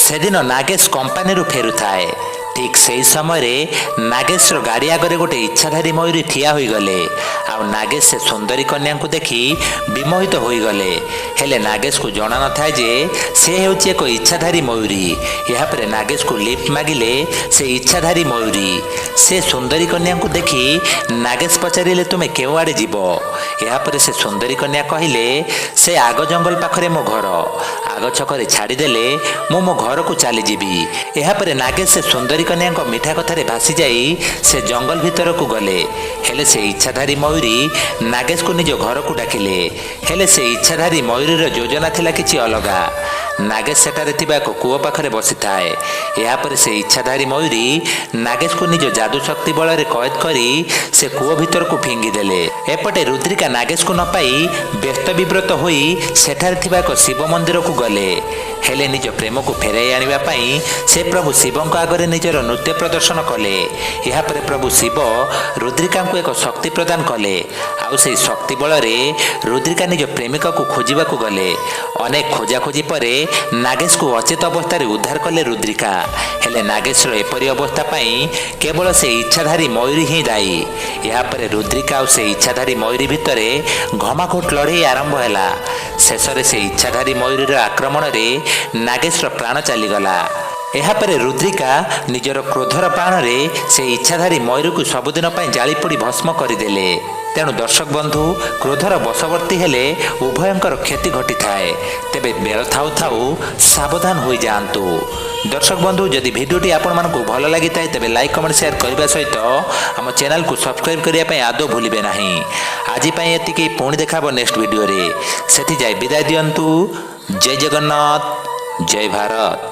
ସେଦିନ ନାଗେଶ କମ୍ପାନୀରୁ ଫେରୁଥାଏ। ଠିକ୍ ସେଇ ସମୟରେ ନାଗେଶର ଗାଡ଼ି ଆଗରେ ଗୋଟେ ଇଚ୍ଛାଧାରୀ ମୟୂରୀ ଠିଆ ହୋଇଗଲେ ଆଉ ନାଗେଶ ସେ ସୁନ୍ଦରୀ କନ୍ୟାଙ୍କୁ ଦେଖି ବିମୋହିତ ହୋଇଗଲେ। ହେଲେ ନାଗେଶକୁ ଜଣା ନଥାଏ ଯେ ସେ ହେଉଛି ଏକ ଇଚ୍ଛାଧାରୀ ମୟୂରୀ। ଏହାପରେ ନାଗେଶକୁ ଲିଫ୍ଟ ମାଗିଲେ ସେ ଇଚ୍ଛାଧାରୀ ମୟୂରୀ। ସେ ସୁନ୍ଦରୀ କନ୍ୟାଙ୍କୁ ଦେଖି ନାଗେଶ ପଚାରିଲେ, "ତୁମେ କେଉଁଆଡ଼େ ଯିବ?" ଏହାପରେ ସେ ସୁନ୍ଦରୀ କନ୍ୟା କହିଲେ, "ସେ ଆଗ ଜଙ୍ଗଲ ପାଖରେ ମୋ ଘର। ଆଗ ଛକରେ ଛାଡ଼ିଦେଲେ ମୁଁ ମୋ ଘରକୁ ଚାଲିଯିବି।" ଏହାପରେ ନାଗେଶ ସେ ସୁନ୍ଦରୀ କନ୍ୟାଙ୍କ ମିଠା କଥାରେ ଭାସିଯାଇ ସେ ଜଙ୍ଗଲ ଭିତରକୁ ଗଲେ। ହେଲେ ସେ ଇଚ୍ଛାଧାରୀ ମୟୂରୀ ନାଗେଶକୁ ନିଜ ଘରକୁ ଡାକିଲେ। ହେଲେ ସେ ଇଚ୍ଛାଧାରୀ ମୟୂରୀର ଯୋଜନା ଥିଲା କିଛି ଅଲଗା। ନାଗେଶ ସେଠାରେ ଥିବା ଏକ କୂଅ ପାଖରେ ବସିଥାଏ। ଏହାପରେ ସେ ଇଚ୍ଛାଧାରୀ ମୟୂରୀ ନାଗେଶକୁ ନିଜ ଯାଦୁ ଶକ୍ତି ବଳରେ କଏଦ କରି ସେ କୂଅ ଭିତରକୁ ଫିଙ୍ଗିଦେଲେ। ଏପଟେ ରୁଦ୍ରିକା ନାଗେଶକୁ ନ ପାଇ ବ୍ୟସ୍ତ ବିବ୍ରତ ହୋଇ ସେଠାରେ ଥିବା ଏକ ଶିବ ମନ୍ଦିରକୁ ଗଲେ। ହେଲେ ନିଜ ପ୍ରେମକୁ ଫେରାଇ ଆଣିବା ପାଇଁ ସେ ପ୍ରଭୁ ଶିବଙ୍କ ଆଗରେ ନିଜର ନୃତ୍ୟ ପ୍ରଦର୍ଶନ କଲେ। ଏହାପରେ ପ୍ରଭୁ ଶିବ ରୁଦ୍ରିକାଙ୍କୁ ଏକ ଶକ୍ତି ପ୍ରଦାନ କଲେ ଆଉ ସେହି ଶକ୍ତି ବଳରେ ରୁଦ୍ରିକା ନିଜ ପ୍ରେମିକାକୁ ଖୋଜିବାକୁ ଗଲେ। ଅନେକ ଖୋଜାଖୋଜି ପରେ ନାଗେଶକୁ ଅଚେତ ଅବସ୍ଥାରେ ଉଦ୍ଧାର କଲେ ରୁଦ୍ରିକା। ହେଲେ ନାଗେଶର ଏପରି ଅବସ୍ଥା ପାଇଁ କେବଳ ସେ ଇଚ୍ଛାଧାରୀ ମୟୂରୀ ହିଁ ଦାୟୀ। ଏହାପରେ ରୁଦ୍ରିକା ଆଉ ସେ ଇଚ୍ଛାଧାରୀ ମୟୂରୀ ଭିତରେ ଘମାଘୋଟ ଲଢ଼େଇ ଆରମ୍ଭ ହେଲା। ଶେଷରେ ସେ ଇଚ୍ଛାଧାରୀ ମୟୂରୀର ଆକ୍ରମଣରେ ନାଗେଶର ପ୍ରାଣ ଚାଲିଗଲା। ଏହାପରେ ରୁଦ୍ରିକା ନିଜର କ୍ରୋଧର ବାଣରେ ସେ ଇଚ୍ଛାଧାରୀ ମୟୂରୀକୁ ସବୁଦିନ ପାଇଁ ଜାଳିପୋଡ଼ି ଭସ୍ମ କରିଦେଲେ। ତେଣୁ ଦର୍ଶକ ବନ୍ଧୁ, କ୍ରୋଧର ବଶବର୍ତ୍ତୀ ହେଲେ ଉଭୟଙ୍କର କ୍ଷତି ଘଟିଥାଏ। ତେବେ ବେଳ ଥାଉ ଥାଉ ସାବଧାନ ହୋଇଯାଆନ୍ତୁ। ଦର୍ଶକ ବନ୍ଧୁ, ଯଦି ଭିଡ଼ିଓଟି ଆପଣମାନଙ୍କୁ ଭଲ ଲାଗିଥାଏ, ତେବେ ଲାଇକ୍, କମେଣ୍ଟ, ସେୟାର କରିବା ସହିତ ଆମ ଚ୍ୟାନେଲକୁ ସବସ୍କ୍ରାଇବ୍ କରିବା ପାଇଁ ଆଦୌ ଭୁଲିବେ ନାହିଁ। ଆଜି ପାଇଁ ଏତିକି। ପୁଣି ଦେଖା ହେବ ନେକ୍ସଟ ଭିଡ଼ିଓରେ। ସେଥିଯାଏ ବିଦାୟ ଦିଅନ୍ତୁ। ଜୟ ଜଗନ୍ନାଥ, ଜୟ ଭାରତ।